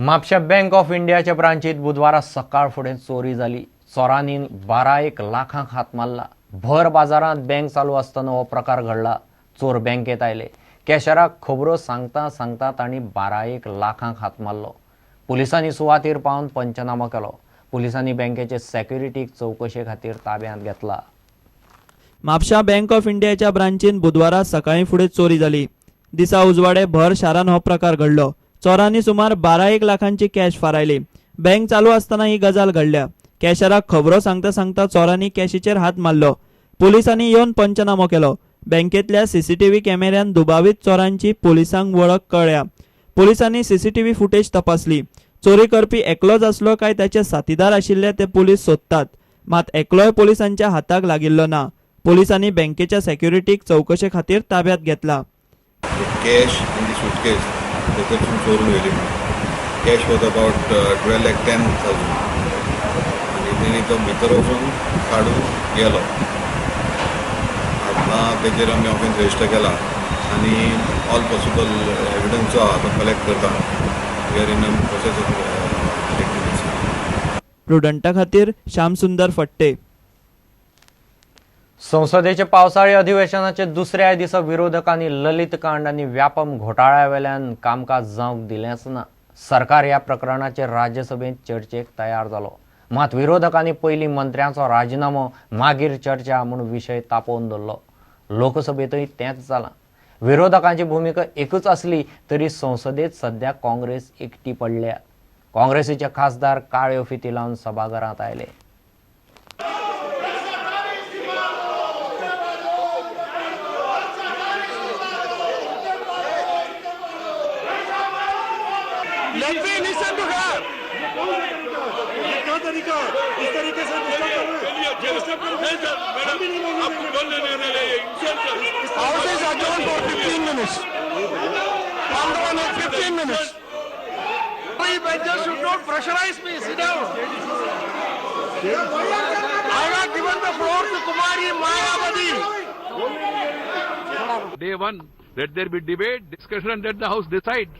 म्हापशा bank of इंडियाच्या ब्रांचीत बुधवारा सकाळ फुडें चोरी जाली. चोरांनी 12 लाखांक हात मारला. भर बाजारांत बँक चालू आसतना हो प्रकार घडला. चोर बँकेत आयले. कॅशराक खबरो सांगता सांगता तांणी 12 लाखांक हात मारलो. पुलिसांनी सुवातेर पावन पंचनामो केलो. पुलिसांनी बँकेचे सेक्युरिटीक चवकशे खातीर ताब्यांत घेतला. म्हापशा बँक ऑफ इंडियाच्या ब्रांचीन बुधवारा सकाळी फुडें चोरी जाली. दिसा उजवाडे भर शारान हो प्रकार घडलो. चोरांनी सुमार 12 लाखांची कॅश फारायली. बँक चालू आसतना ही गजाल घडल्या. कॅशराक खबरो सांगता सांगता चोरांनी कॅशीचेर हात मारलो. पुलिसांनी येवन पंचनामो केलो. बँकेतल्या सीसीटीव्ही कॅमेऱ्यान दुबावीत चोरांची पोलिसांक वळख कळ्ळ्या. पोलिसांनी सीसीटीव्ही फुटेज तपासली. चोरी करपी एकलोच आसलो काय त्याचे साथीदार आशिल्ले ते पोलीस सोदतात. मात एकलोय पोलिसांच्या हाताक लागिल्लो ना. पोलिसांनी बँकेच्या सेक्युरिटीक चवकशे खातीर ताब्यात घेतला. कॅश इन the suitcase थंयसरसून चोरून व्हेली. कॅश वॉज अबाउट 12,10,000 आनी तेणी तो भितर वचून काडून गेलो. आतां तेजेर आमी ऑफेन्स रजिस्टर केला आनी ऑल पॉसिबल एविडन्स जो आहा तो कलेक्ट करता. We are in a process of detecting. प्रुडंटा खातीर श्यामसुंदर फट्टे. संसदेचे पावसाळी अधिवेशनाचे दुसऱ्या दिसा विरोधकांनी ललित कांड आनी व्यापम घोटाळ्यावेल्यान कामकाज जावंक दिलेंच ना. सरकार ह्या प्रकरणाचेर राज्यसभेंत चर्चेक तयार जालो. मात विरोधकांनी पयलीं मंत्र्यांचो राजिनामो मागीर चर्चा म्हूण विशय तापोवन दवरलो. लोकसभेंतय तेंच जालां. विरोधकांची भुमिका एकूच आसली तरी संसदेंत सध्या काँग्रेस एकटी पडल्या. काँग्रेसीचे खासदार काळ्यो फिती लावन सभाघरांत आयले. Let me listen to her. ये क्या तरीका है? इस तरीके से डिस्टर्ब कर रहे हैं, डिस्टर्ब कर रहे हैं। हम भी नहीं मानेंगे। House is adjourned for 15 minutes. 15 minutes. Three benches should not pressurize me. Sit down. I have given the floor to Kumari Mayawati. Day one, let there be debate, discussion, and let the House decide.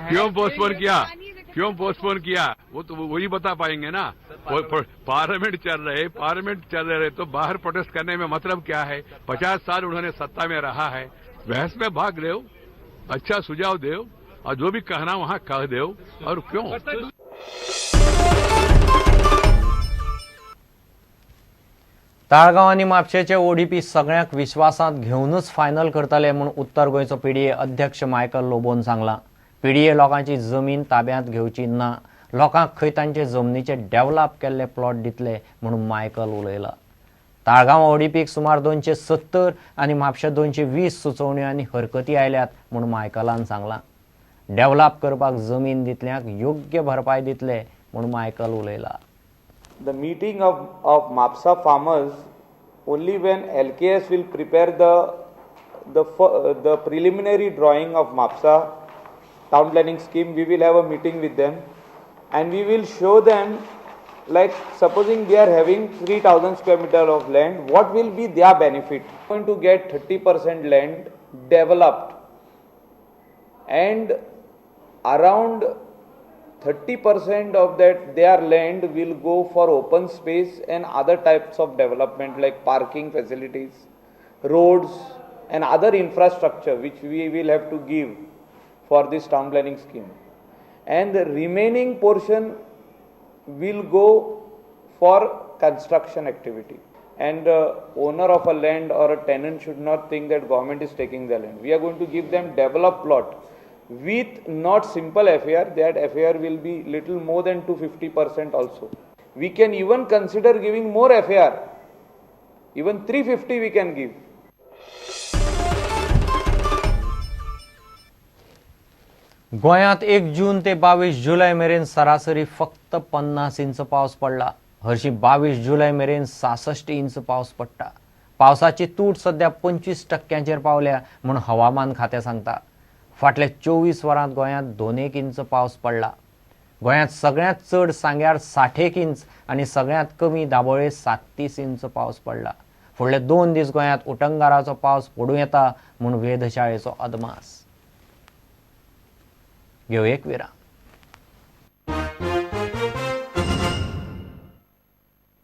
क्यों postpone किया? क्यों postpone किया? वो तो वही बता पाएंगे ना. Parliament चल रहे तो बाहर प्रोटेस्ट करने में मतलब क्या है? 50 साल उन्होंने सत्ता में रहा है. बहस में भाग ले, अच्छा सुझाव दो और जो भी कहना वहां कह दो. और क्यों? ताळगांव आनी म्हापशेचे ओडीपी सगळ्यांक विश्वासांत घेवनूच फायनल करतले म्हूण उत्तर गोंयचो पीडीए अध्यक्ष मायकल लोबोन सांगलां. पीडीए लोकांची जमीन ताब्यांत घेवची ना. लोकांक खंय तांचे जमनीचे डेव्हलप केल्ले प्लॉट दितले म्हूण मायकल उलयला. ताळगांव ओडीपीक सुमार 270 आनी म्हापशा 220 सुचोवण्यो आनी हरकती आयल्यात म्हूण मायकलान सांगलां. डेव्हलप करपाक जमीन दितल्यांक योग्य भरपाय दितले म्हूण Michael उलयला. The meeting of Mapsa farmers, only when LKS will prepare the preliminary drawing of Mapsa town planning scheme, we will have a meeting with them and we will show them, like, supposing they are having 3000 square meter of land, what will be their benefit? Going to get 30% land developed and around 30% of that their land will go for open space and other types of development like parking facilities, roads and other infrastructure which we will have to give for this town planning scheme. And the remaining portion will go for construction activity. And the owner of a land or a tenant should not think that government is taking the land. We are going to give them developed plot with not simple FAR, that FAR will be little more than 250% also. We can even consider giving more FAR, even 350 we can give. गोंयांत 1 जून ते 22 जुलय मेरेन सरासरी फक्त 50 inch पावस पडला. हरशीं 22 जुलय मेरेन 66 inch पावस पडटा. पावसाची तूट सध्या 25% पावल्या म्हूण हवामान खातें सांगता. फाटल्या 24 वरांत गोंयांत 2 इंच पावस पडला. गोंयांत सगळ्यांत चड सांग्यार 60 इंच आनी सगळ्यांत कमी दाबोळे 37 इंच पावस पडला. फुडले 2 दीस गोंयांत उटंगाराचो पावस पडूं येता म्हूण वेधशाळेचो अदमास. घेवया एक विराम.